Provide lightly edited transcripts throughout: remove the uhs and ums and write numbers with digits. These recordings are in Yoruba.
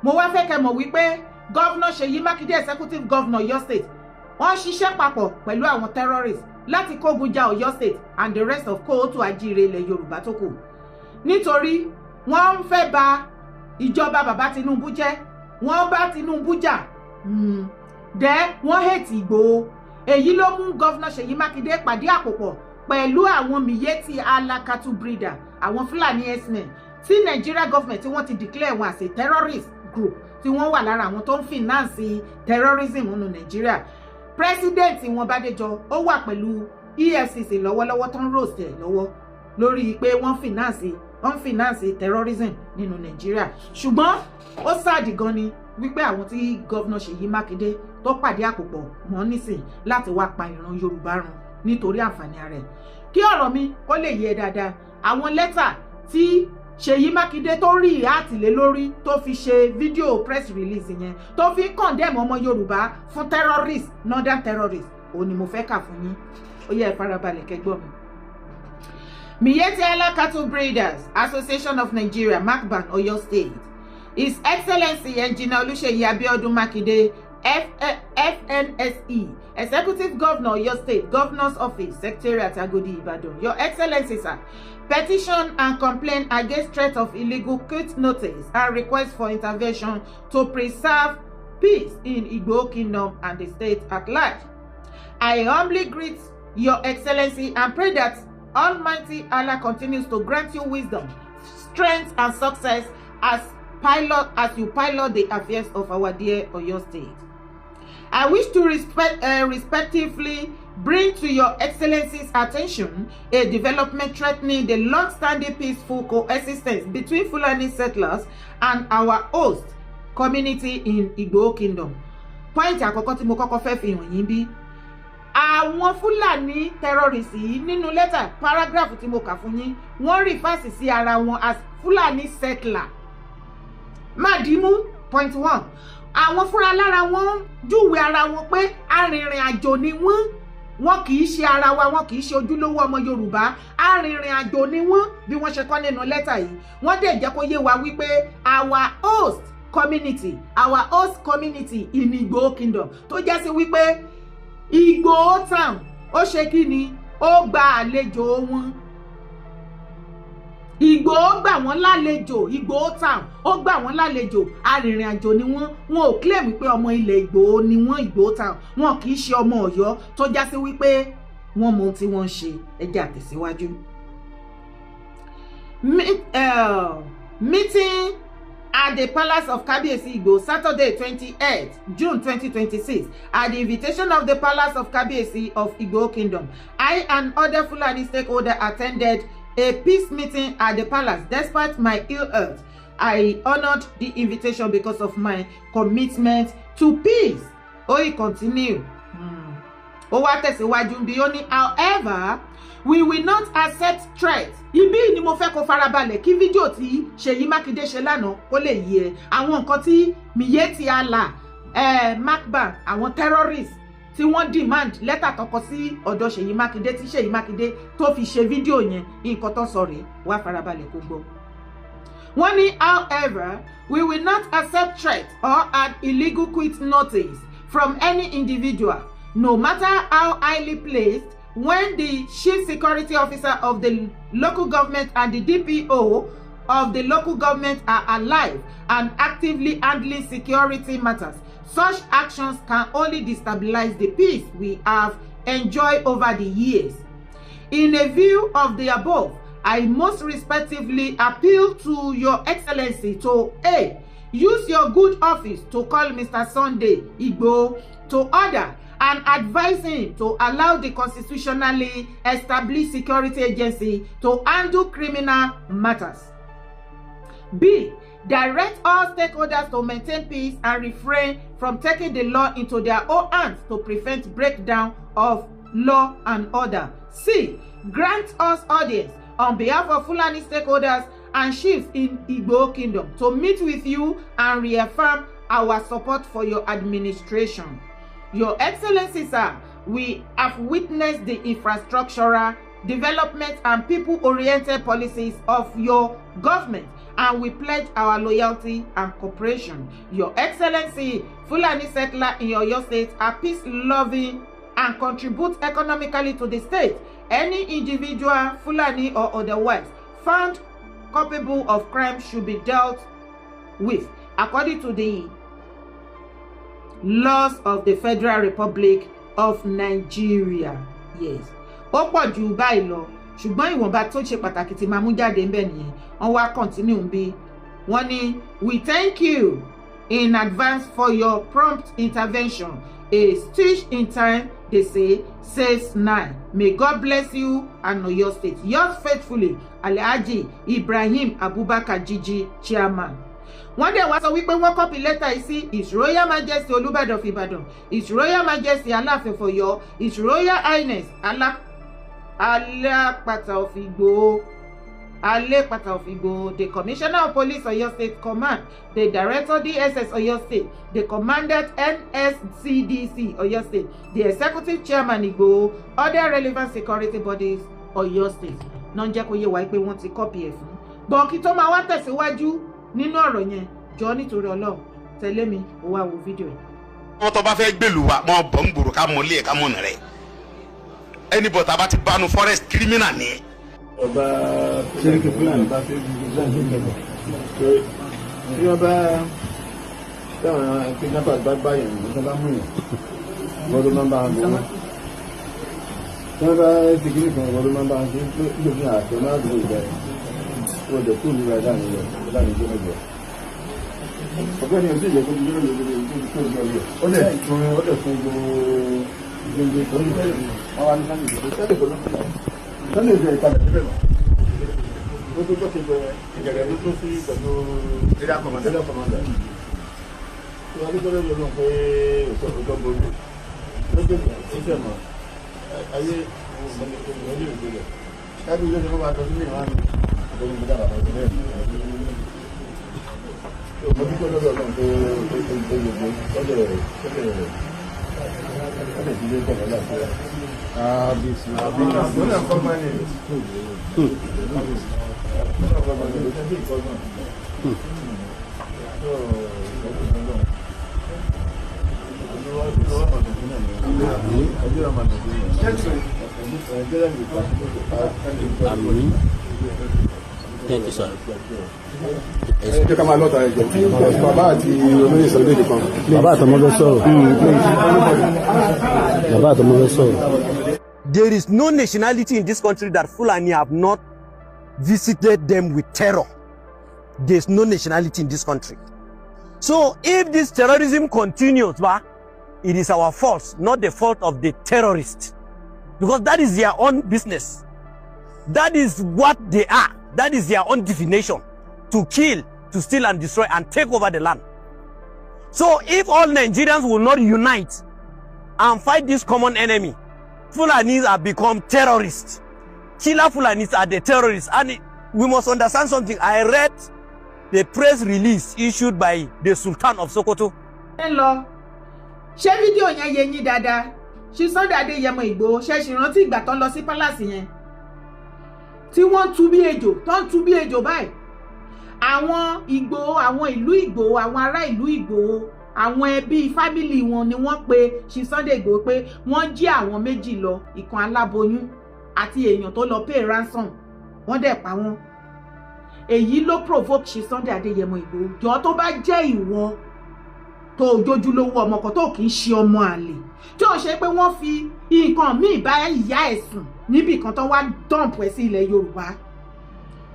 Mo wá fẹ́ kẹ́ mọ̀ wípé Governor Ṣèyí Mákindé, Executive Governor Ọ̀yọ́ State, wọ́n ṣiṣẹ́ papọ̀ pẹ̀lú àwọn terrorists láti kógun ja Ọ̀yọ́ State and the rest of káàárọ̀ oòjíire ilẹ̀ Yorùbá tó kù, nítorí wọ́n ń fẹ́ ba ìjọba bàbá Tinubu jẹ́. Wọ́n bá Tinubu jà dẹ́, wọ́n hate Ìgbòho. Èyí ló mú Governor Ṣèyí Mákindé pàdé àpòpọ̀ pẹ̀lú àwọn Miyetti Allah cattle breeder, àwọn Fúlàní herdsmen tí Nigeria government tí wọ́n ti declare wọn as a terrorist group, tí wọ́n wà lára àwọn tó ń finance terrorism nínú Nigeria. President wọn, Bádéjọ, ó wà pẹ̀lú EFCC lọ́wọ́lọ́wọ́ tó ń roast ẹ̀ lọ́wọ́ lórí pé wọ́n finance terrorism nínú Nàìjíríà. Ṣùgbọ́n ó sad gan ni wípé àwọn tí Governor Ṣèyí Mákindé tó pàdé àpòpọ̀ mọ́ nísìn láti wá pa ìran Yorùbá run nítorí àǹfààní ara ẹ̀. Kí ọ̀rọ̀ mi kó lè yé dáadáa, àwọn lẹ́tà tí Ṣèyí Mákindé tó rí àtìlé lórí tó fi ṣe fídíò press release yẹn, tó fi condemn ọmọ Yorùbá fún terrorist, northern terrorist, òun ni mo fẹ́ kà fún yín. Ó yẹ, ẹ farabalẹ̀ kẹ́ gbọ́ mi. Miyetti Allah Cattle Breeders Association of Nigeria, MACBAN, Oyo State. His Excellency Engineer Oluseyi Abiodun Makinde, FNSE, Executive Governor, Oyo State, Governor's Office, Secretariat, Agodi, Ibadan. Your Excellency, sir, petition and complaint against threat of illegal quit notice and request for intervention to preserve peace in Igboho Kingdom and the state at large. I humbly greet Your Excellency and pray that Almighty Allah continues to grant you wisdom, strength, and success as you pilot the affairs of our dear Oyo State. I wish to respectively bring to Your Excellency's attention a development threatening the long-standing peaceful coexistence between Fulani settlers and our host community in Igboho Kingdom. Point àkọ́kọ́ tí mo kọ́kọ́ fẹ́ fi hàn yín bí àwọn Fúlàní terrorists yìí, nínú lẹ́tà paragraph tí mo kà fún yín, wọ́n refer sí ara wọn as Fúlàní settler. Màdìmú, point one, àwọn fúnra lára wọn júwe ara wọn pé arìnrìn àjò ni wọ́n. Wọn kì í ṣe ara wa, wọn kì í ṣe ojúlówó ọmọ Yorùbá, arìnrìn àjò ni wọ́n. Bí wọ́n ṣe kọ́ nínú lẹ́tà yìí, wọ́n dẹ̀ jẹ́ kó yé wa wípé our host community in Igboho Kingdom, tó jẹ́ sí wípé Igboho town ó ṣe kí ni, ó gba àlejò wọn, Ìgbòho gbà wọ́n lálejò, Ìgbòho town ó gbà wọ́n lálejò, arìnrìn àjò ni wọ́n. Wọn ò claim wípé ọmọ ilẹ̀ Ìgbòho ni wọ́n. Ìgbòho town, wọn kì í ṣe ọmọ Ọ̀yọ́ tó já sí wípé wọ́n mọ ohun tí wọ́n ń ṣe. Ẹ jẹ́ àtẹ̀síwájú. Meeting at the Palace of Kabiyesi Igboho, Saturday 28 June 2026, at the invitation of the Palace of Kabiyesi of Igboho Kingdom, I and other Fulani stakeholders attended a peace meeting at the palace. Despite my ill health, I honored the invitation because of my commitment to peace. Ó yìí continue. Ó wá tẹ̀síwájú bí ó ní, however, we will not accept threat. Ibí ni mo fẹ́ kó farabalẹ̀ kí fídíò tí Ṣèyí Mákindé ṣe lánàá kó lè yé ẹ àwọn nǹkan tí Miyetti Allah, MACBAN, àwọn terrorists tí wọ́n demand lẹ́tà tọkọ sí ọ̀dọ̀ Ṣèyí Mákindé, tí Ṣèyí Mákindé tó fi ṣe fídíò yẹn. Nǹkan tó sọ rèé, wá farabalẹ̀ kó gbọ́. Wọ́n ní, however, we will not accept threat or an illegal quit notice from any individual, no matter how highly placed, when the chief security officer of the local government and the DPO of the local government are alive and actively handling security matters. Such actions can only destabilize the peace we have enjoyed over the years. In a view of the above, I most respectively appeal to Your Excellency to A. Use your good office to call Mr. Sunday Igboho to order and advise him to allow the constitutionally established security agency to handle criminal matters. B. Direct all stakeholders to maintain peace and refrain from taking the law into their own hands to prevent breakdown of law and order. C. Grant us audience on behalf of Fulani stakeholders and chiefs in Igboho Kingdom to meet with you and reaffirm our support for your administration. Your Excellency, sir, we have witnessed the infrastructural development and people-oriented policies of your government. and we pledge our loyalty and cooperation. Your Excellency, Fulani settler in Oyo State are peace-loving and contribute economically to the state. Any individual, Fulani or otherwise, found culpable of crime should be dealt with according to the laws of the Federal Republic of Nigeria. Yes, ó pọ̀ jù báyìí lọ, ṣùgbọ́n ìwọ̀nba tó ṣe pàtàkì tí máa mú jáde ńbẹ̀ nìyẹn. Wọ́n wá continue bí wọ́n ní, "We thank you in advance for your prompt intervention. A stitch in time, they say, saves nine. May God bless you and Oyo State. Yours faithfully, Alhaji Ibrahim Abubakar Jiji, Chairman." Wọ́n dẹ̀ wá sọ wípé wọ́n copy lẹ́tà yìí sí His Royal Majesty Olúbàdàn of Ìbàdàn, His Royal Majesty Aláàfin of Ọ̀yọ́, His Royal Highness Alápàtà of Ìgbòho, Alepata of Igboho, the Commissioner of Police, Oyo State Command, the Director, DSS, Oyo State, the Commandant, NSCDC, Oyo State, the Executive Chairman, Igboho, other relevant security bodies, Oyo State. Náà ń jẹ́ kó yé wa pé wọ́n ti copy ẹ̀ fún. Bọ̀ǹkì tó máa wá tẹ̀síwájú nínú ọ̀rọ̀ yẹn, jọ nítorí Ọlọ́run, tẹ̀lé mi, ó wá wo fídíò yìí. Wọ́n tó bá fẹ́ gbèlú wa mọ́ bọ̀ ń gbòòrò ká mọ̀ lé ẹ̀ ká mọ̀ nà rẹ̀ ẹni bọ̀ tá a bá ti bánu forest, criminal ni ẹ. Ọba Sẹ́ríkì Fúlàní, ọba Sẹ́ríkì Fúlàní, tí wọ́n bá táwọn kidnappers bá bá yẹn, wọ́n bá mú yẹn, wọ́n ló máa ń bá wọn gbowó. Tí wọ́n bá ti kíní kan, wọ́n ló máa ń bá wọn ṣe nítorí àtẹ máa dúró ìgbà yẹn. Wọ́n dẹ̀ kúrò nígbà láàrin rẹ̀ láàrin ìjọ mẹ́jọ. Ọ̀gbẹ́ni ọdún ìjẹ́ kó ti jẹ́ lóye lóye tó tó lóye. Ó dẹ̀ fún gbogbo gbogbo tó ń bẹ̀rẹ̀. Wọ́n wá ní Sunday ìjọba Sunday kò ló Sunday ìjọba ìpalẹ̀ síbẹ̀ mọ́. Ó tó tó ṣe ìjẹ̀rẹ̀ ló tó sí pẹ̀lú Area commander. Area commander. Tí wọ́n dúpẹ́ lọ́dọ̀ náà pé òótọ́ borí. Lọ́jọ́ ìṣẹ̀ mọ́ ayé ìwọ̀n yóò gbé rẹ̀. Kábí ilé ìjọba máa tọ́jú ní ìwọ̀n àmì ìjọba ìjọba bàbá ìjọba ẹ̀. Mo dúpẹ́ lọ́dọ̀ náà pé ó gbogbo lọ́dọ̀ rẹ̀ lọ́dọ̀ rẹ̀ lọ́dọ̀ ìdílé pẹ̀lú àlàáfíà. Kábíyèsí. Mo náà kọ́ máa ń yẹ. Mo náà kọ́ máa ń yẹ. Mo náà kọ́ máa ń yẹ. Àmín. Thank you, sir. Ẹ jẹ́ ká máa lọ́ta ẹ̀jẹ̀ bàbá àti olóyè sọ̀rọ̀ lédè kan. Bàbá àtọmọ fẹ́ sọ̀rọ̀. Bàbá àtọmọ fẹ́ sọ̀rọ̀. There is no nationality in this country that Fulani have not visited them with terror. There's no nationality in this country. So if this terrorism continues, bah, it is our fault, not the fault of the terrorists. Because that is their own business. That is what they are. That is their own definition. To kill, to steal and destroy and take over the land. So if all Nigerians will not unite and fight this common enemy, Fulanis have become terrorists. Killer Fulanis are the terrorists. And we must understand something. I read the press release issued by the Sultan of Sokoto. Ẹ lọ ṣé fídíò yẹn yé yín dáadáa? Ṣe Sunday Adéyẹmọ Ìgbòho ṣe ṣì rántí ìgbà tó ń lọ sí palace yẹn tí wọ́n ń tú bí ejò, tó ń tú bí ejò báyìí? Àwọn Ìgbòho, àwọn ìlú Ìgbòho, àwọn ará ìlú Ìgbòho, àwọn ẹbí family wọn ni wọ́n pe ṣe Sunday Ìgbòho pé wọ́n jí àwọn méjì lọ, ìkan aláboyún àti èèyàn tó lọ pay ransom. Wọ́n dẹ̀ pa wọ́n. Èyí ló provoke ṣe Sunday Adéyẹmọ Ìgbòho. Jọ, tó bá jẹ́ ìwọ tó jójúlówó ọmọ kan, tó kì í ṣe ọmọ àlè, tí ò ṣe pé wọ́n fi nǹkan míì bá ìyá ẹ̀ sùn níbì kan tó wá dump ẹ̀ sí ilẹ̀ Yorùbá,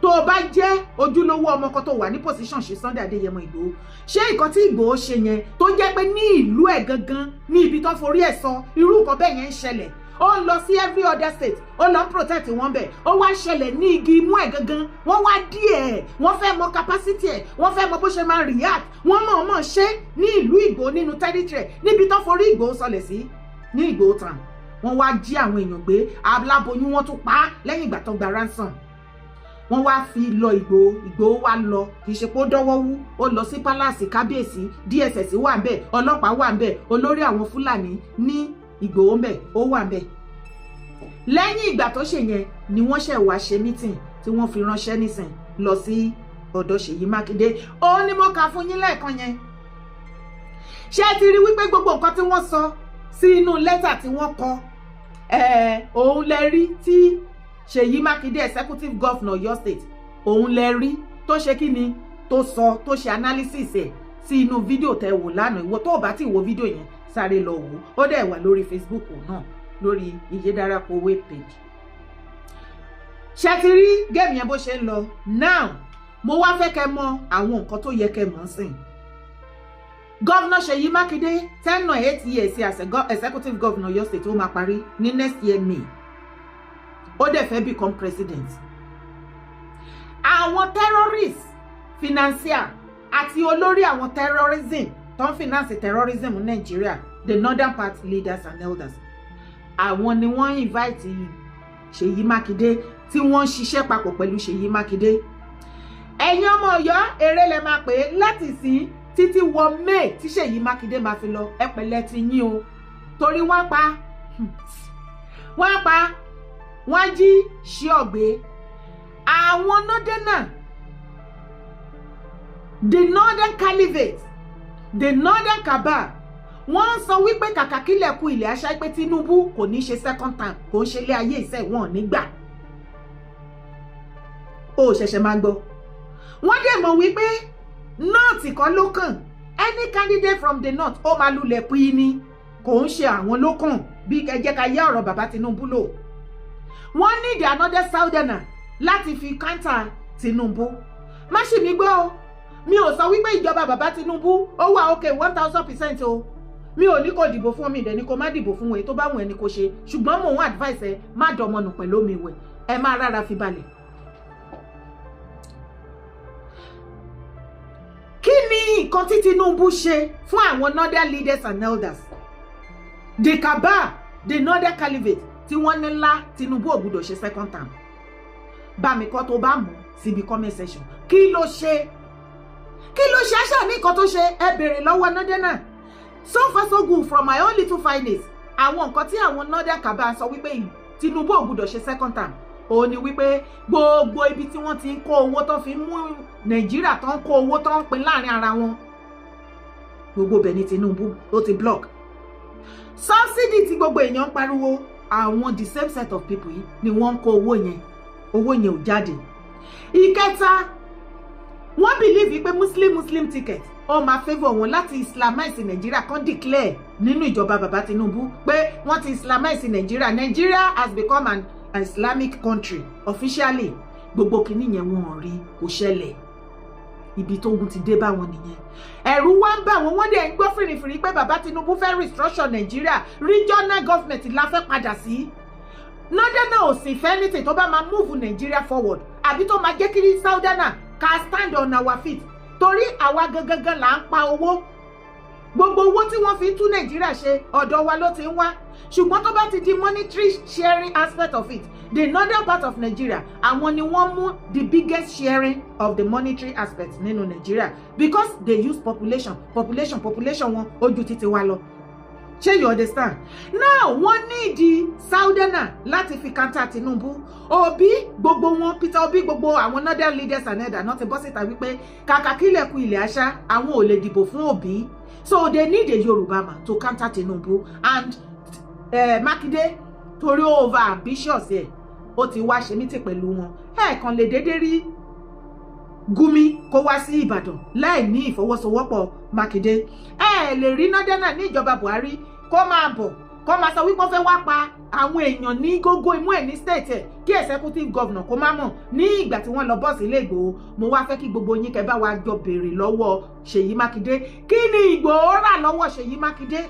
tó o bá jẹ́ ojúlówó ọmọ kan tó wà ní position ṣe Sunday Adéyẹmọ Ìgbòho, ṣé nǹkan tí Ìgbòho ṣe yẹn, tó jẹ́ pé ní ìlú ẹ̀ gangan, ní ibi tó forí ẹ̀ sọ, irú nǹkan bẹ́ẹ̀ yẹn ń ṣẹlẹ̀, ó ń lọ sí every other state, ó lọ ń protect wọn bẹ̀, ó wá ṣẹlẹ̀ ní igi imú ẹ̀ gangan, wọ́n wá díẹ̀, wọ́n fẹ́ mọ capacity ẹ̀, wọ́n fẹ́ mọ bó ṣe máa react, wọ́n mọ̀ mọ̀ ṣe ní ìlú Ìgbòho, nínú territory níbi tó forí Ìgbòho sọlẹ̀ sí ní Ìgbòho town, wọ́n wá jí àwọn èèyàn gbé, aláboyún wọ́n tún pa á lẹ́yìn ìgbà tó gba ransom, wọ́n wá fi lọ Ìgbòho. Ìgbòho wá lọ, kì í ṣe pé ó dọ́wọ́ wú, ó lọ sí palace kábíyèsí. DSS wà ń bẹ̀, ọlọ́pàá wà ń bẹ̀, olórí àwọn Fúlàní ní Ìgbòho ń bẹ̀, ó wà ń bẹ̀. Lẹ́yìn ìgbà tó ṣe yẹn ni wọ́n ṣẹ̀ wá ṣe meeting tí wọ́n fi ránṣẹ́ nísìn lọ sí Ọ̀dọ̀ Ṣèyí Mákindé òun ni mo kà fún yín lẹ́ẹ̀kan yẹn. Ṣé ẹ ti rí wípé gbogbo nǹkan tí wọ́n sọ sí inú lẹ́tà tí wọ́n kọ, òun lẹ rí tí Ṣèyí Mákindé, executive governor Ọ̀yọ́ State, òun lẹ rí tó ṣe kí ni, tó sọ, tó ṣe analysis ẹ̀ sí inú fídíò tẹ wò lánàá. Ìwọ tó o bá ti wo fídíò yẹn, sáré lọ wò ó. Dẹ̀ wà lórí Facebook náà, lórí Ìyédára web page. Ṣe ti rí game yẹn bó ṣe ń lọ? Now, mo wá fẹ́ kẹ́ mọ̀ àwọn nǹkan tó yẹ kẹ́ mọ̀ sìn. Governor Ṣèyí Mákindé, 10 or 8 years as executive governor Ọ̀yọ́ State, ó máa parí ní next year May. Ó dẹ̀ fẹ́ become president. Àwọn terrorists financier àti olórí àwọn terrorism tó ń finance terrorism ní Nàìjíríà, the northern part leaders and elders, àwọn ni wọ́n invite Ṣèyí Mákindé, tí wọ́n ń ṣiṣẹ́ papọ̀ pẹ̀lú Ṣèyí Mákindé. Ẹ̀yin ọmọ Ọ̀yọ́, eré lẹ máa pè é láti sìn títí wọ May tí Ṣèyí Mákindé máa fi lọ. Ẹ pẹ̀lẹ́ ti yín o, torí wọ́n pa wọ́n, pa wọ́n, jí ṣí ọ̀gbẹ́ àwọn northerner, the northern caliphate, the northern cabal. Wọ́n ń sọ wípé kàkà kílẹ̀ kú ilẹ̀ aṣá, pé Tinubu kò ní ṣe second term, kò ń ṣe ilé ayé ìṣe wọn nígbà ó ṣẹ̀ṣẹ̀ máa gbọ́. Wọ́n dẹ̀ mọ̀ wípé north kan ló kàn. Any candidate from the north, ó máa lulẹ̀ pín ní, kò ń ṣe àwọn ló kàn. Bí ẹ jẹ́ ká yá ọ̀rọ̀ bàbá Tinubu lò, wọ́n need another southerner láti fi counter Tinubu. Má ṣì mí gbọ́ o, mi ò sọ wípé ìjọba bàbá Tinubu ó wà okay 1000% o. Mi ò ní kó dìbò fún mi, ìdẹ̀ ní kó má dìbò fún ẹ, tó bá wù ẹ́ ní kó ṣe. Ṣùgbọ́n mò ń advice ẹ, má dọmọnù pẹ̀lú omi ìwẹ̀, ẹ má rárá fi balẹ̀. Kí ni nǹkan tí Tinubu ṣe fún àwọn northern leaders and elders, the cabal, the northern caliphate, tí wọ́n ní ńlá Tinubu ò gbúdọ̀ ṣe second term? Bá mi kọ́ tó bá mọ̀ síbi comment section. Kí ló ṣe? Kí ló ṣe? Àṣà ní nǹkan tó ṣe, ẹ béèrè lọ́wọ́ northern. So far so good. From my own little findings, àwọn nǹkan tí àwọn northern cabal sọ wípé Tinubu ò gbúdọ̀ ṣe second term, òun ni wípé gbogbo ibi tí wọ́n ti ń kó owó tó fi ń mú Nàìjíríà, tó ń kó owó tó ń pín láàrin ara wọn, gbogbo bẹ̀ ni Tinubu ó ti block. Subsidy tí gbogbo èèyàn ń pariwo, àwọn the same set of people yìí ni wọ́n ń kó owó yẹn, owó yẹn ò jáde. Ìkẹta, wọ́n believe pé Muslim Muslim ticket ó máa favour wọn láti islamize Nàìjíríà, kan declare nínú ìjọba bàbá Tinubu pé wọ́n ti islamize Nàìjíríà, Nigeria has become an Islamic country officially. Gbogbo kìíní yẹn, wọn ò rí, kò ṣẹlẹ̀. Ibi tó ogun ti dé bá wọn nìyẹn. Ẹ̀rù wá ń bà wọ́n. Wọ́n dẹ̀ ń gbọ́ fìrìfìrì pé bàbá Tinubu fẹ́ restructure Nàìjíríà, regional government la fẹ́ padà sí. Northern ò sì fẹ́ anything tó bá máa move Nàìjíríà forward, àbí tó máa jẹ́ kí southerner ká stand on our feet, torí àwa gangan là ń pa owó. Gbogbo owó tí wọ́n fi ń tún Nàìjíríà ṣe, ọ̀dọ̀ wa ló ti ń wá. Ṣùgbọ́n tó bá ti di monetary sharing aspect of it, the northern part of Nigeria, àwọn ni wọ́n mú the biggest sharing of the monetary aspect nínú Nigeria, because they use population, population, population wọn ojú títí wa lọ. Ṣé you understand now? Wọ́n need southerner láti fi counter Tinubu. Obi, gbogbo wọn, Peter Obi, gbogbo àwọn northern leaders and elders náà ti bọ́ síta wípé kàkà kílẹ̀ ku ilẹ̀ àṣà, àwọn ò lè dìbò fún Obi. So they need a Yoruba man to counter Tinubu and Makinde, torí over ambitious ẹ̀, ó ti wá ṣe mítì pẹ̀lú wọn. Ẹ̀ẹ̀kan lè déédé rí Gumi kó wá sí Ìbàdàn láì ní ìfọwọ́sowọ́pọ̀ Mákindé. Ẹ lè rí northerner ní ìjọba Buhari kó máa bọ̀, kó máa sọ wípé wọ́n fẹ́ wá pa àwọn èèyàn ní gógó imú ẹ̀ ní state ẹ̀, kí executive governor kó má mọ̀ ní ìgbà tí wọ́n lọ bọ́ọ̀sì ilé Ìgbòho. Mo wá fẹ́ kí gbogbo yín kẹ́ bá wa jọ béèrè lọ́wọ́ Ṣèyí Mákindé, kí ni Ìgbòho rà lọ́wọ́ Ṣèyí Mákindé?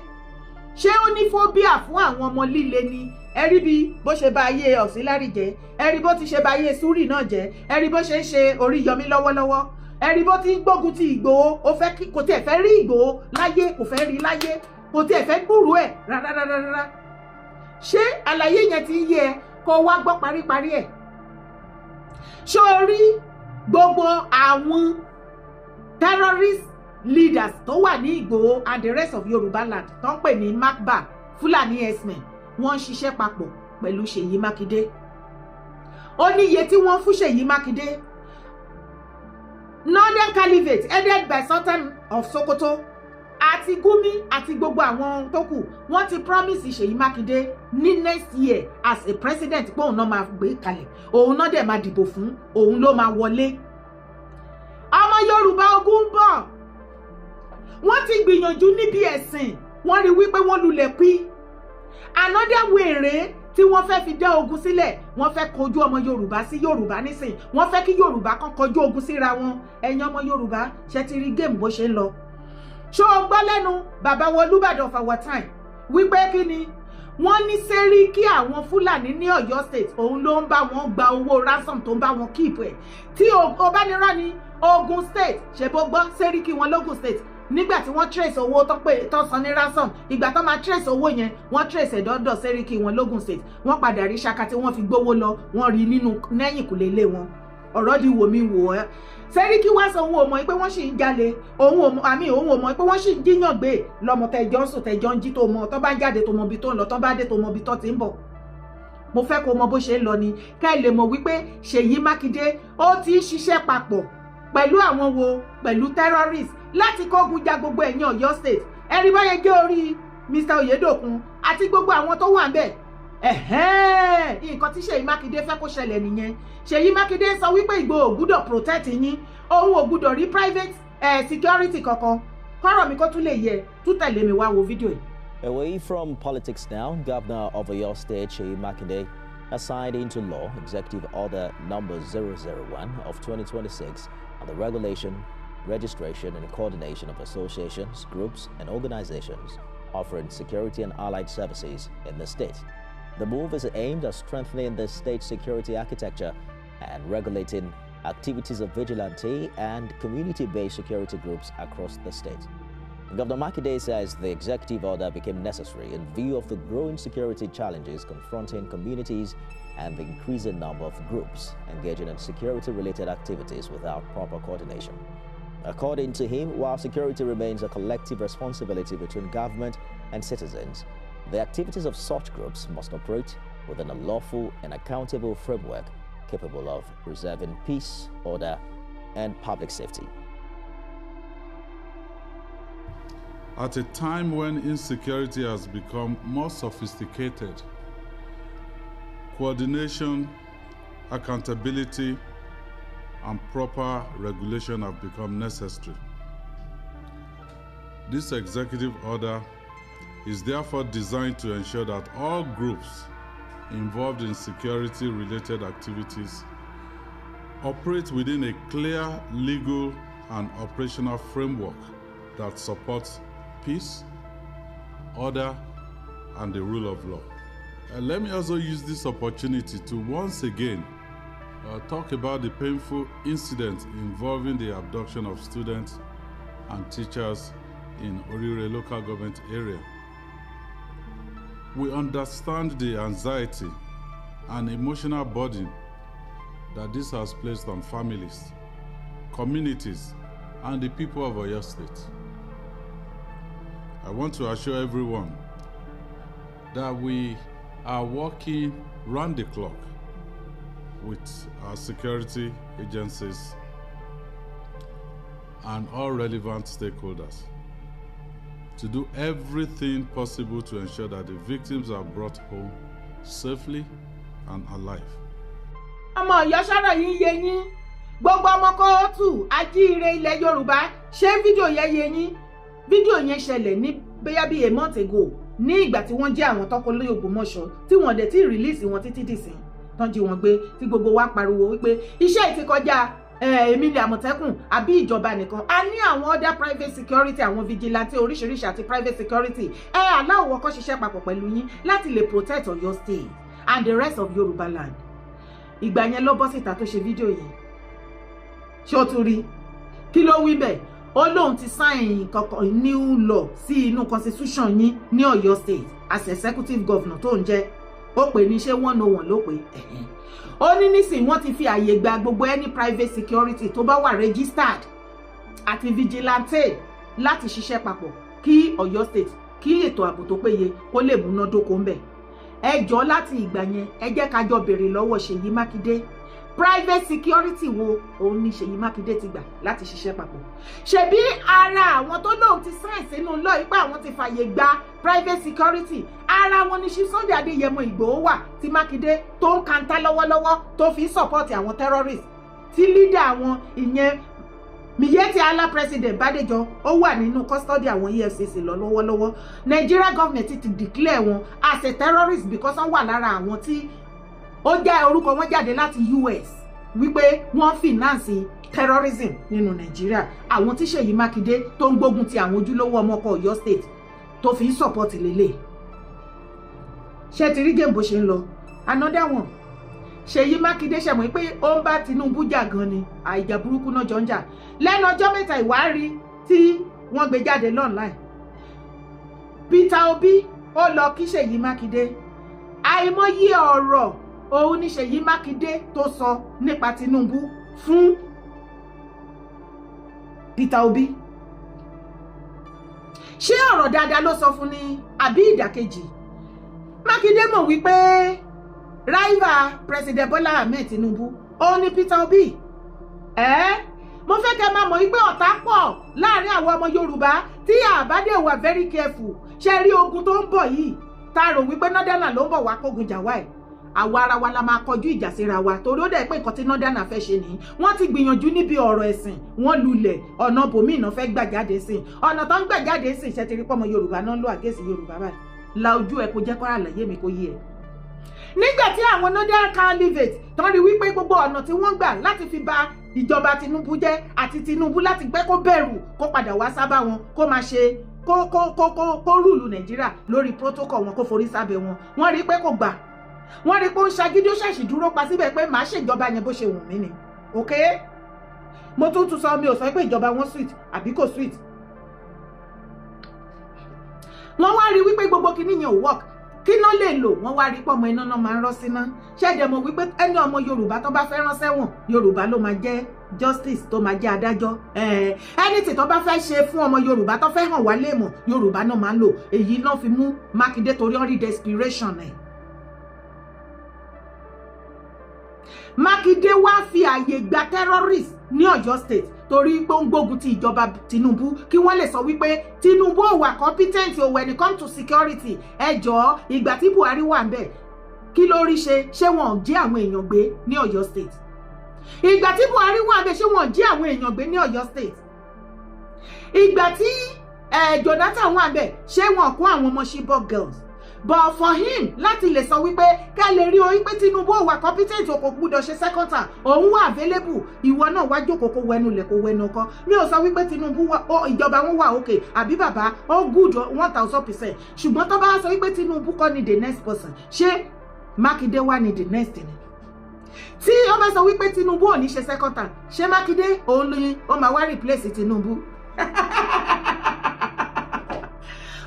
Ṣé ó ní phobia fún àwọn ọmọ líle ni? Ẹ rí bí bó ṣe bà ayé auxiliary jẹ́, ẹ rí bó ti ṣe bà ayé Súrì náà jẹ́, ẹ rí bó ṣe ń ṣe Oríyọmí lọ́wọ́lọ́wọ́, ẹ rí bó ti ń gbógun ti Ìgbòho. Ó fẹ́ kí kò tiẹ̀ fẹ́ rí Ìgbòho láyé, kò fẹ́ rí láyé, kò tiẹ̀ fẹ́ gbúròó ẹ̀ rárárárá. Ṣé àlàyé yẹn ti ń yé ẹ? Kó wá gbọ́ paríparí ẹ̀. Ṣé o rí gbogbo àwọn terrorist leaders tó wà ní Ìgbòho and the rest of Yorùbá land tó ń pè ní Macba, Fulani herdsmen, wọ́n ń ṣiṣẹ́ papọ̀ pẹ̀lú Ṣèyí Mákindé. Ó ní iye tí wọ́n fún Ṣèyí Mákindé. Northern Caliphate headed by Sultan of Sokoto àti Gumi àti gbogbo àwọn tó kù, wọ́n ti promise Ṣèyí Mákindé ní next year as a president pé òun náà máa gbé kalẹ̀, òun náà dẹ̀ máa dìbò fún, òun ló máa wọlé. Ọmọ Yorùbá, ogun ń bọ̀. Wọ́n ti gbìyànjú níbi ẹ̀sìn, wọ́n rí wípé wọ́n lulẹ̀ pín. Another wèrè tí wọ́n fẹ́ fi dá ogun sílẹ̀, wọ́n fẹ́ kojú ọmọ Yorùbá sí Yorùbá nísìn, wọ́n fẹ́ kí Yorùbá kan kojú ogun síra wọn. Ẹ̀yin ọmọ Yorùbá, ṣe ti rí game bó ṣe ń lọ? Ṣó o gbọ́ lẹ́nu bàbá wo Olúbàdàn of our time wípé kí ni wọ́n ní Sẹ́ríkì àwọn Fúlàní ní Ọ̀yọ́ State, òun ló ń bá wọn gba owó ransom, tó ń bá wọn keep ẹ̀? Tí o bá ní rán ní Ogun State, ṣe bó gbọ́ Sẹ́ríkì wọn lógun State, nígbà tí wọ́n trace owó tó pé tó san ní ransom, ìgbà tó máa trace owó yẹn, wọ́n trace ẹ̀ dọ́dọ̀ Sẹ́ríkì wọn lógun State. Wọ́n padà rí ṣaka tí wọ́n fi gbówó lọ, wọ́n rí nínú lẹ́yìnkùlé ilé wọn. Ọ̀rọ̀ di wò mí wò ẹ́. Sẹ́ríkì wá sọ òun ò mọ̀ pé wọ́n sì ń jalè, òun ò mọ̀ àmì, òun ò mọ̀ pé wọ́n sì ń jíyàn gbé lọ́mọ tẹjọ́ ń sùn, tẹjọ́ ń jí, tó mọ̀ tó bá ń jáde, tó mọ̀ ibi tó ń lọ, tó bá dé, tó mọ̀ ibi tó ti ń bọ̀. Mo fẹ́ kó mọ bó ṣe ń lọ ni, ká ẹ lè mọ̀ wípé Ṣèyí Mákindé ó ti ń ṣiṣẹ́ papọ̀ pẹ̀lú àwọn wo, pẹ̀lú terrorists, láti kógun ja gbogbo ẹ̀yìn Ọ̀yọ́ State. Ẹ̀rí báyẹn gé orí Mr Oyedokun àti gbogbo àwọn tó wà ń bẹ̀. Nǹkan tí Ṣèyí Mákindé fẹ́ kó ṣẹlẹ̀ nìyẹn. Ṣèyí Mákindé sọ wípé Ìgbòho ò gbúdọ̀ protect yín, òun ò gbúdọ̀ rí private security kankan. Kọ́rọ̀ mi kó tún lè yẹ, tún tẹ̀lé mi wá wo fídíò yìí. Away from politics now, Governor of Oyo State, Seyi Makinde, has signed into law Executive Order Number 001 of 2026 on the regulation, registration and coordination of associations, groups and organizations offering security and allied services in the state. The move is aimed at strengthening the state security architecture and regulating activities of vigilante and community-based security groups across the state. Governor Makinde says the executive order became necessary in view of the growing security challenges confronting communities and the increasing number of groups engaging in security-related activities without proper coordination. According to him, while security remains a collective responsibility between government and citizens, the activities of such groups must operate within a lawful and accountable framework capable of preserving peace, order, and public safety. At a time when insecurity has become more sophisticated, coordination, accountability, and proper regulation have become necessary. This executive order is therefore designed to ensure that all groups involved in security-related activities operate within a clear legal and operational framework that supports peace, order, and the rule of law. Let me also use this opportunity to once again talk about the painful incident involving the abduction of students and teachers in Orire Local Government Area. We understand the anxiety and emotional burden that this has placed on families, communities, and the people of Oyo State. I want to assure everyone that we are working round the clock with our security agencies and all relevant stakeholders to do everything possible to ensure that the victims are brought home safely and alive. Ọmọ Ọ̀yọ́, sọ̀rọ̀ yìí yé yín? Gbogbo ọmọ kóòtù ajíire ilẹ̀ Yorùbá, ṣé fídíò yẹn yé yín? Fídíò yẹn ṣẹlẹ̀ ní bóyá bíi a month ago, ní ìgbà tí wọ́n jẹ́ àwọn tọ́kọ lóyè Ògbómọ̀ṣọ́, tí wọ́n dẹ̀ tí release wọn títí dìsín, tán jí wọn gbé, tí gbogbo wa pariwo wípé iṣẹ́ yìí ti kọjá èmi ni Àmọ̀tẹ́kùn àbí ìjọba nìkan. A ní àwọn other private security, àwọn vigilante oríṣiríṣi àti private security. Ẹ aláwọ̀ kọ́ ṣiṣẹ́ papọ̀ pẹ̀lú yín láti lè protect Ọ̀yọ́ State and the rest of Yorùbá land. Ìgbà yẹn ló bọ́ síta tó ṣe fídíò yẹn. Ṣé o tún rí kí ló wí bẹ́ẹ̀? Ó lóun ti sign kankan new law sí inú constitution yín ní Ọ̀yọ́ State as executive governor tó ń jẹ́. Ó pè ní ṣé 101 ló pè é. Ó ní nísìnyí wọ́n ti fi àyè gba gbogbo any private security tó bá wà registered àti vigilante láti ṣiṣẹ́ papọ̀ kí Ọ̀yọ́ State, kí ètò ààbò tó péye kó lè múnádóko ń bẹ̀. Ẹ jọ, láti ìgbà yẹn, ẹ jẹ́ ká jọ béèrè lọ́wọ́ Ṣèyí Mákindé. Private security wo òun ni Ṣèyí Mákindé ti gbà láti ṣiṣẹ́ papọ̀? Ṣebí ara àwọn tó lóun ti sign sínú lọ ipá àwọn ti fàyè gba private security, ara wọn ni Sunday Adéyẹmọ Ìgbòho wà, tí Mákindé tó ń kanta lọ́wọ́lọ́wọ́, tó fi ń support àwọn terrorists, tí leader àwọn, ìyẹn Miyetti Allah President Bádéjọ, ó wà nínú custody àwọn EFCC lọ lọ́wọ́lọ́wọ́. Nigeria government ti declare wọn as a terrorist because wọ́n wà lára àwọn tí ó jẹ́ orúkọ wọn jáde láti US wípé wọ́n finance terrorism nínú Nàìjíríà. Àwọn tí Ṣèyí Mákindé tó ń gbógun ti àwọn ojúlówó ọmọ ọkọ Ọ̀yọ́ State tó fi ń support lélẹ̀. Ṣé ti rí game bó ṣe ń lọ? Another one, Ṣèyí Mákindé ṣe mọ̀ pé ó ń bá Tinubu jà gan ni, àìjà burúkú náà jọ ń jà lẹ́nu ọjọ́ mẹ́ta. Ìwárí tí wọ́n gbé jáde online, Peter Obi ó lọ kí Ṣèyí Mákindé. Àìmọye ọ̀rọ̀ òun ni Ṣèyí Mákindé tó sọ nípa Tinubu fún Peter Obi. Ṣé ọ̀rọ̀ dáadáa ló sọ fún ni àbí ìdàkejì? Mákindé mọ̀ wípé rival President Bola Ahmed Tinubu ó ní Peter Obi. Ẹ́ mo fẹ́ kẹ́ máa mọ̀ wípé ọ̀tá pọ̀ láàrin àwọn ọmọ Yorùbá tí àbádé wà very careful. Ṣe rí ogun tó ń bọ̀ yìí, tá a rò wípé northerner ló ń bọ̀ wá kógun jà wá ẹ̀, àwa ara wa la máa kọjú ìjà síra wa, torí ó dẹ̀ pé nǹkan tí northerner fẹ́ ṣe nìyí. Wọ́n ti gbìyànjú níbi ọ̀rọ̀ ẹ̀sìn, wọ́n lulẹ̀. Ọ̀nà bòmíì fẹ́ gbà jáde sí, ọ̀nà tó ń gbà jáde sí. Ṣe ti rí pọ́mọ Yorùbá náà ń lo àgẹ́sì Yorùbá báyìí? La ojú ẹ kó jẹ́ kó àlàyé mi kó yé ẹ. Nígbà tí àwọn northern caliphate tán rí wípé gbogbo ọ̀nà tí wọ́n gbà láti fi ba ìjọba Tinubu jẹ́ àti Tinubu, láti gbẹ́ kó bẹ̀rù kó padà wá sábà wọn, kó máa ṣe kó rule Nàìjíríà lórí protocol wọn, kó forí sábẹ́ wọn, wọ́n rí pé kò gbà. Wọ́n rí pé ó ń ṣagídí, ó ṣàṣì dúró pa síbẹ̀ pé màá ṣèjọba yẹn bó ṣe wù mí ni. Ok, mo tún tún sọ, mi ò sọ pé ìjọba wọn sweet àbí kò sweet. Wọ́n wá rí wípé gbogbo kinní yẹn ò work. Kí ná lè lò? Wọ́n wá rí pọ́mọ iná náà máa ń rọ́ síná. Ṣẹ́ẹ̀dẹ̀ mọ̀ wípé ẹni ọmọ Yorùbá tó bá fẹ́ rán sẹ́wọ̀n, Yorùbá ló máa jẹ́ justice tó máa jẹ́ adájọ́. Ẹni tí tó bá fẹ́ ṣe fún ọmọ Yorùbá, tó fẹ́ hàn wá léèmọ̀, Yorùbá náà máa ń lò. Èyí náà fi mú Mákindé torí ó rí desperation ẹ̀. Mákindé wá fi àyè gba terrorist ní Ọ̀yọ́ State torí pé ó ń gbógun ti ìjọba Tinubu, kí wọ́n lè sọ wípé Tinubu ò wà competent o when it come to security. Ẹ jọ̀ọ́, ìgbà tí Buhari wà ń bẹ̀, kí ló rí ṣe? Ṣé wọn ò jí àwọn èèyàn gbé ní Ọ̀yọ́ State? Ìgbà tí Buhari wà ń bẹ̀, ṣé wọn ò jí àwọn èèyàn gbé ní Ọ̀yọ́ State? Ìgbà tí Jonathan wà ń bẹ̀, ṣé wọn kó àwọn ọmọ Chibok girls? But for him láti lè sọ wípé ká lè rí orí pé Tinubu ò wà competent, kò gbúdọ̀ ṣe second term, òun wà available. Ìwọ náà wá jókòó, kó wẹnu lẹ̀, kó wẹnu ọkọ. Mi ò sọ wípé Tinubu ìjọba wọn wà okay àbí bàbá ó good 1000%, ṣùgbọ́n tó bá sọ wípé Tinubu kọ́ ni the next person, ṣé Mákindé wà ní the next ni? Tí ó bá sọ wípé Tinubu ò ní ṣe second term, ṣé Mákindé òun ni ó máa wá replace Tinubu?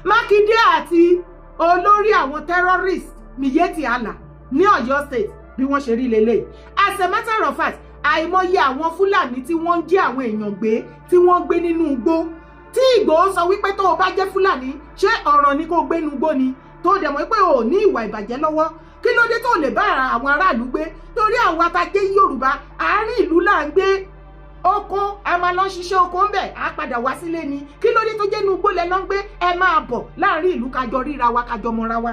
Mákindé àti olórí àwọn terrorist Miyetti Allah ní Ọ̀yọ́ State, bí wọ́n ṣe rí lélẹ̀. As a matter of fact, àìmọye àwọn Fúlàní tí wọ́n ń jí àwọn èèyàn gbé, tí wọ́n gbé nínú igbó, tí Ìgbòho sọ wípé tó o bá jẹ́ Fúlàní, ṣé ọ̀ràn ni kó o gbé nínú igbó ni? Tó dẹ̀ mọ̀ pé o ò ní ìwà ìbàjẹ́ lọ́wọ́, kí ló dé tó lè bá àwọn aráàlú gbé? Torí àwọn atajé Yorùbá, àárín ìlú là ń gbé. Oko a máa lọ ṣiṣẹ́ oko ń bẹ̀, á padà wá sílé ni. Kí ló dé tó jẹ́ inú igbó lẹ lọ ń gbé? Ẹ máa bọ̀ láàrin ìlú, kájọ ríra wa, kájọ mọ́ra wa.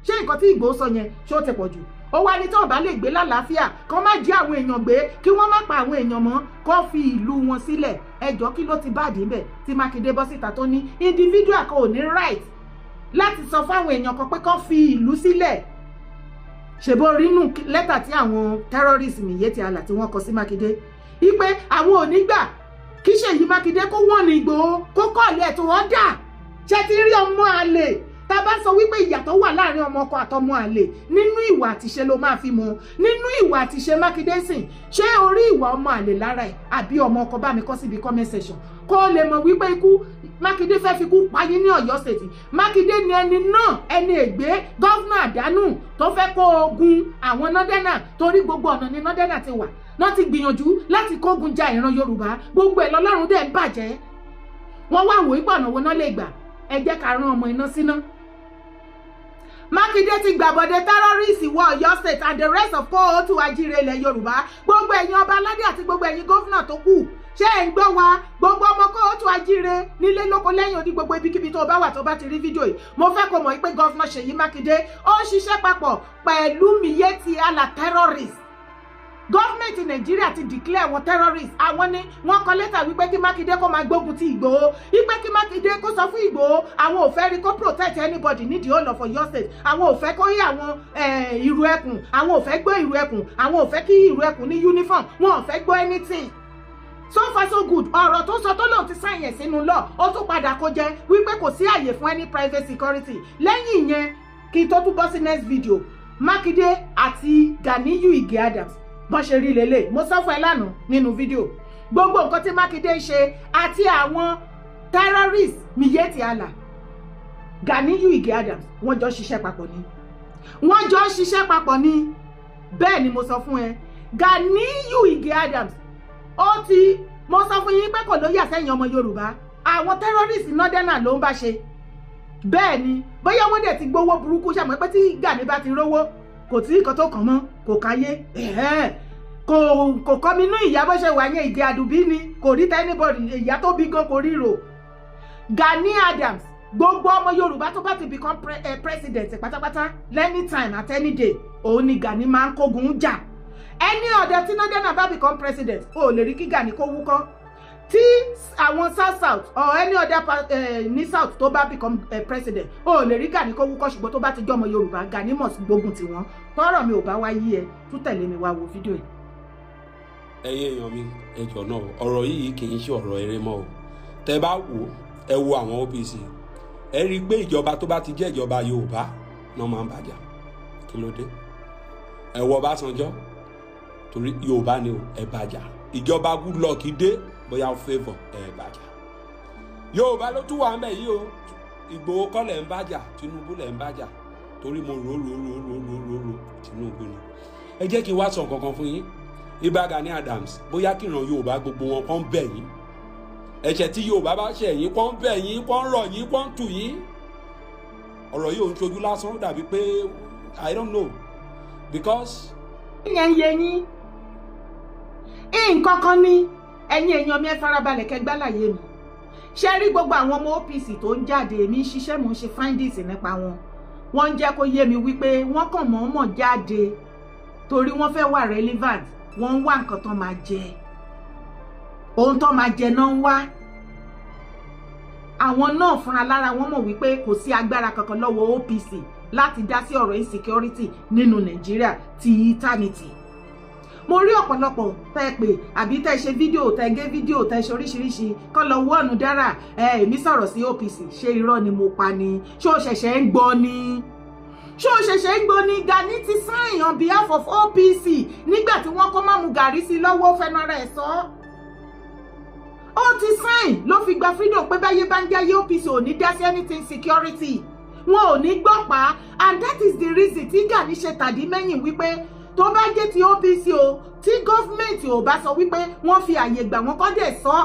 Ṣé nǹkan tí Ìgbòho sọ yẹn, ṣó ti pọ̀ jù? Ó wá ní tí wọ́n bá lè gbé lálàáfíà, kán má jí àwọn èèyàn gbé, kí wọ́n má pa àwọn èèyàn mọ́, kán fi ìlú wọn sílẹ̀. Ẹjọ́, kí ló ti báàdì ń bẹ̀ tí Mákindé bọ́ síta tó ní individual kan ò ní right láti sọ fáwọn èèyàn kan pé kán fi ìlú sílẹ̀? Ṣèbó rínú lẹ́tà tí àwọn terrorist Miyetti Allah tí wọ́n kọ sí Mákindé ipe àwọn ò ní gbà kí Ṣèyí Mákindé kó wọ́n ní Ìgbòho, kó kọ́ọ̀lì ẹ̀ tó wọ́n dà. Ṣe ti rí ọmọ àlè? Tá a bá sọ wípé ìyàtọ̀ wà láàrin ọmọ ọkọ àtọmọ àlè, nínú ìwà àtiṣe ló máa fi mọ̀. Nínú ìwà àtiṣe Mákindé sìn, ṣé orí ìwà ọmọ àlè lára ẹ̀ àbí ọmọ ọkọ? Bá mi kọ síbi comment section kó o lè mọ̀ wípé ikú Mákindé fẹ́ fi kú payín ní Ọ̀yọ́ State. Mákindé ni ẹni náà, ẹni ègbé, governor àdánù tó fẹ́ kó ogun àwọn nọ́dẹ́nà, torí gbogbo ọ̀nà ni nọ́dẹ́nà ti wà wọ́n ti gbìyànjú láti kógun ja ìran Yorùbá. Gbogbo ẹ̀ lọ́lọ́run dẹ̀ ń bàjẹ́. Wọ́n wá wò ó pé ọ̀nà wo náà lè gbà. Ẹ jẹ́ ká rán ọmọ iná síná. Mákindé ti gbàbọ̀dé terrorist wọ Ọ̀yọ́ State and the rest of káàárọ̀ oòjíire ilẹ̀ Yorùbá. Gbogbo ẹ̀yin ọba aládé àti gbogbo ẹ̀yin gómìnà tó kù, ṣé ẹ̀ ń gbọ́ wa? Gbogbo ọmọ káàárọ̀ oòjíire nílé lóko lẹ́yìn odi, gbogbo ibikíbi tó bá wà, tó bá ti rí fídíò yìí, mo fẹ́ kó mọ̀ pé Governor Ṣèyí Mákindé ó ń ṣiṣẹ́ papọ̀ pẹ̀lú Miyetti Allah terrorist. Government Nàìjíríà ti declare wọn terrorist. Àwọn ni wọ́n kọ lẹ́tà wípé kí Mákindé kó máa gbógun ti Ìgbòho, wípé kí Mákindé kó sọ fún Ìgbòho, àwọn ò fẹ́ rí kó protect anybody ní the whole of Ọ̀yọ́ State. Àwọn ò fẹ́ kó rí àwọn ìrù ẹkùn, àwọn ò fẹ́ gbọ́ ìrù ẹkùn, àwọn ò fẹ́ kí ìrù ẹkùn ní uniform, wọn ò fẹ́ gbọ́ anything. So far so good. Ọ̀rọ̀ tó sọ tó lòun ti sign ẹ̀ sínú law, ó tún padà kó jẹ́ wípé kò sí àyè fún any private security. Lẹ́yìn ìyẹn, kí n tó tún bọ́ sí next video, Mákindé àti Ganiyu Ige Adams, bọ́n ṣe rí lélẹ̀, mo sọ fún ẹ lánàá nínú fídíò, gbogbo nǹkan tí Mákindé ń ṣe àti àwọn terrorist Miyetti Allah, Ganiyu Ige Adams, wọ́n jọ ṣiṣẹ́ papọ̀ ni, wọ́n jọ ṣiṣẹ́ papọ̀ ni. Bẹ́ẹ̀ ni mo sọ fún ẹ. Ganiyu Ige Adams, ó ti mo sọ fún yín pé kò ló yà sẹ́yìn ọmọ Yorùbá, àwọn terrorist northerner ló ń bá ṣe. Bẹ́ẹ̀ ni, bóyá wọ́n dẹ̀ ti gbowó burúkú ṣàmọ́ pé tí Gani bá ti rówó, kò tí nǹkan tó kàn mọ́, kò káyé, kò kọ́ mi inú ìyá bó ṣe wà yẹn. Ìgè àdùbí ni, kò rí anybody, ìyá tó bí gan kò ríro. Gani Adams, gbogbo ọmọ Yorùbá tó bá ti become president pátápátá, anytime at any day, òun ni Gani máa ń kógun jà. Ẹni ọ̀dẹ tí northern bá become president, ó lè rí kí Gani kó wúkọ́. Tí àwọn South South or any other part ní South tó bá become president, ó lè rí Gani kó wúkọ́. Ṣùgbọ́n tó bá ti jọmọ Yorùbá, Gani must gbógun tiwọn. Tọ́rọ̀ mi ò bá wá yí ẹ, tún tẹ̀lé mi wá wo fídíò yìí. Ẹ̀yin èèyàn mi, ẹ jọ̀ọ́ náà, ọ̀rọ̀ yìí kì í ṣe ọ̀rọ̀ eré mọ́ o. Tẹ́ bá wò, ẹ wo àwọn OPC, ẹ rí i pé ìjọba tó bá ti jẹ́ ìjọba Yorùbá náà máa ń bàjá. Kí ló dé? Ẹ wo Ọbásanjọ́, torí Yorùbá ni o, ẹ bàjá. Ìjọba Goodluck dé, bóyá ó favour, ẹ bàjá. Yorùbá ló tún wà ń bẹ̀ yìí o. Ìgbòho kọ́ lẹ̀ ń bàjá, Tinubu lẹ̀ ń bàjá, torí mo rò rò rò rò rò rò rò, Tinubu ni. Ẹ jẹ́ kí n wá sọ nǹkan kan fún yín. Ìbà Gani Adams, bóyá kíran Yorùbá gbogbo wọn kàn bẹ̀ yín, ẹ̀ṣẹ̀ tí Yorùbá bá ṣẹ̀ yín, kàn bẹ̀ yín, kàn rọ̀ yín, kàn tù yín. Ọ̀rọ̀ yìí ò ń ṣojú lásán, ó dàbí pé I don't know because. Ìyẹn ń yé yín nǹkan kan ní. Ẹ̀yin èèyàn mi, ẹ farabalẹ̀ kẹ́ gbálàyé mi. Ṣé rí gbogbo àwọn ọmọ OPC tó ń jáde, èmi ń ṣiṣẹ́, mò ń ṣe findings nípa wọn. Wọ́n ń jẹ́ kó yé mi wípé wọ́n kàn mọ̀ọ́mọ̀ jáde torí wọ́n fẹ́ wà relevant. Wọ́n ń wá nǹkan tó máa jẹ, ohun tó máa jẹ náà ń wá. Àwọn náà fúnra lára wọn mọ̀ wípé kò sí agbára kankan lọ́wọ́ OPC láti dá sí ọ̀rọ̀ insecurity nínú Nàìjíríà ti eternity. Mo rí ọ̀pọ̀lọpọ̀ tẹ́ pè àbí tẹ́ ṣe fídíò, tẹ́ gé fídíò, tẹ́ ṣe oríṣiríṣi kọ́ lọ wọ́ọ̀nù dára. Ẹ èmi sọ̀rọ̀ sí OPC, ṣé irọ́ ni mo pa ni? Ṣé o ṣẹ̀ṣẹ̀ ń gbọ́ ni? Ṣé o ṣẹ̀ṣẹ̀ ń gbọ́ ni? Gani ti sign on behalf of OPC nígbà tí wọ́n kó máàmù gàrí sí lọ́wọ́, fẹnu ara ẹ̀ sọ. Ó ti sign ló fi gba freedom pé báyé bá ń jáyé, OPC ò ní dá sí anything security, wọn ò ní gbọ́ pa. And that is the reason tí Gani ṣe tàdí mẹ́yìn wípé tó bá jẹ́ ti OPC o, tí government ò bá sọ wípé wọ́n fi àyè gbà wọ́n, kọ́ dẹ̀ sọ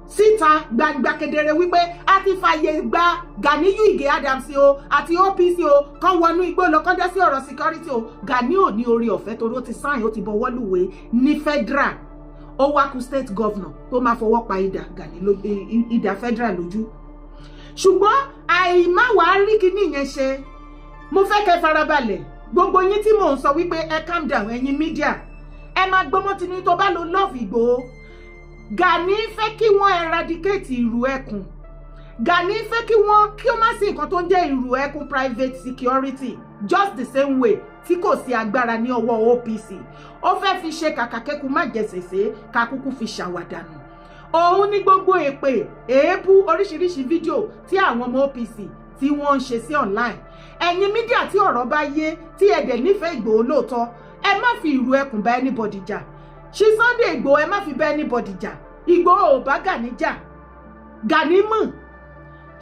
síta gbangba kedere wípé a ti fàyè gba Ganiyu Ige Adams o àti OPC o, kán wọnú igbó lọ, kán dá sí ọ̀rọ̀ security o, Gani ò ní orí ọ̀fẹ́ torí ó ti sign, ó ti bọwọ́ lùwé ní federal. Ó wá kú state governor tó máa fọwọ́ pa idà Gani, idà federal lójú. Ṣùgbọ́n àìmáwàá rí kíní yẹn ṣe, mo fẹ́ kẹ́ farabalẹ̀, gbogbo yín tí mò ń sọ wípé ẹ calm down. Ẹ̀yin media, ẹ máa gbọ́mọ́ tinú tó bá lo love Ìgbòho. Gani fẹ́ kí wọ́n eradicate ìrù ẹkùn. Gani fẹ́ kí wọ́n kí ó má sí nǹkan tó ń jẹ́ ìrù ẹkùn private security, just the same way tí kò sí agbára ní ọwọ́ OPC. Ó fẹ́ fi ṣe kàkà kẹ́kù má jẹ sèse, kakúkú fi ṣàwàdànù. Òun ní gbogbo èpè, èébú, oríṣiríṣi fídíò tí àwọn ọmọ OPC tí wọ́n ń ṣe sí online. Ẹ̀yin media tí ọ̀rọ̀ bá yé, tí ẹ dẹ̀ nífẹ̀ẹ́ Ìgbòho lóòótọ́, ẹ má fi ìrù ẹkùn bá anybody jà. Ṣí Sunday Ìgbòho, ẹ má fi bá anybody jà. Ìgbòho ò bá Gani jà, Gani mọ̀.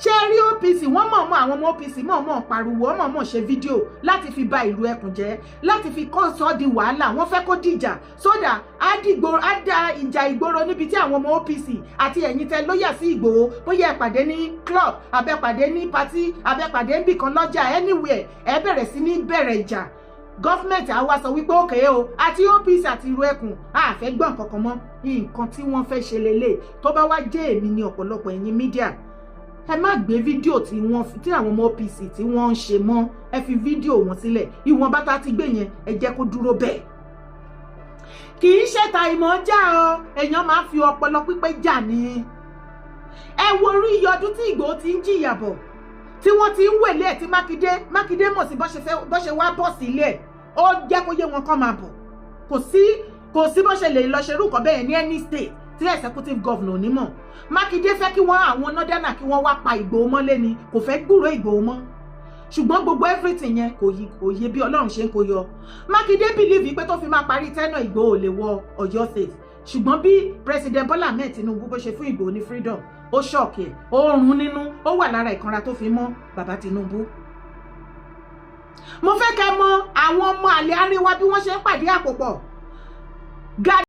Ṣé rí OPC? OPC, wọ́n mọ̀ọ́mọ̀, àwọn ọmọ OPC mọ̀ọ́mọ̀ pariwo, wọ́n mọ̀ọ́mọ̀ ṣe fídíò láti fi ba ìlú ẹkùn jẹ́, láti fi kó sọ di wàhálà. Wọ́n fẹ́ kó dìjà sódà á dìgbò, á da ìjà ìgboro níbi tí àwọn ọmọ OPC àti ẹ̀yin tẹ loyal sí Ìgbòho, bóyá ẹ pàdé ní club, àbẹ pàdé ní party, àbẹ pàdé níbìkan lọ́jà, anywhere, ẹ bẹ̀rẹ̀ sí ní bẹ̀rẹ̀ ìjà. Government á wá sọ wípé òkè o, àti OPC àti ìrù ẹkùn, a fẹ́ gbọ́n kankan mọ́. Nǹkan tí wọ́n fẹ́ ṣe lélẹ̀. Tó bá wá jẹ́ èmi ní ọ̀pọ̀lọpọ̀ ẹ̀yin media, ẹ má gbé fídíò tí wọ́n, tí àwọn ọmọ OPC tí wọ́n ń ṣe mọ́. Ẹ fi fídíò wọn sílẹ̀. Ìwọ̀n bá ta ti gbé yẹn, ẹ jẹ́ kó dúró bẹ́ẹ̀. Kì í ṣe ta ìmọ̀ já ọ, èèyàn máa fi ọpọlọ pípé jà ní. Ẹ wo orí iye ọdún tí Ìgbòho ti ń jìyà bọ̀, tí wọ́n ti ń wèlé ẹ̀, tí Mákindé mọ̀ sí bó ṣe wá bọ̀ sílé ẹ̀. Ó jẹ́ kó yé wọn kán máa bọ̀. Kò sí bó ṣe lè lọ ṣerú nǹkan bẹ́ẹ̀ ní any state tí executive governor onímọ̀. Mákindé fẹ́ kí wọ́n, àwọn northerner, kí wọ́n wá pa Ìgbòho mọ́lé ni. Kò fẹ́ gbúròó Ìgbòho mọ́. Ṣùgbọ́n gbogbo everything yẹn kò yí, kò yé bí Ọlọ́run ṣe ń kó yọ. Mákindé believe pé tó fi máa parí tenure Ìgbòho lè wọ Ọ̀yọ́ State. Ṣùgbọ́n bí President Bọ́lá Ahmed Tinubu bó ṣe fún Ìgbòho ní freedom, ó shock ẹ̀, ó rún nínú, ó wà lára ìkanra tó fi mọ́ bàbá Tinubu. Mo fẹ́ kẹ́ mọ̀ àwọn ọmọ àlè àríwá bí wọ́n ṣe ń pàdé àpòpọ̀.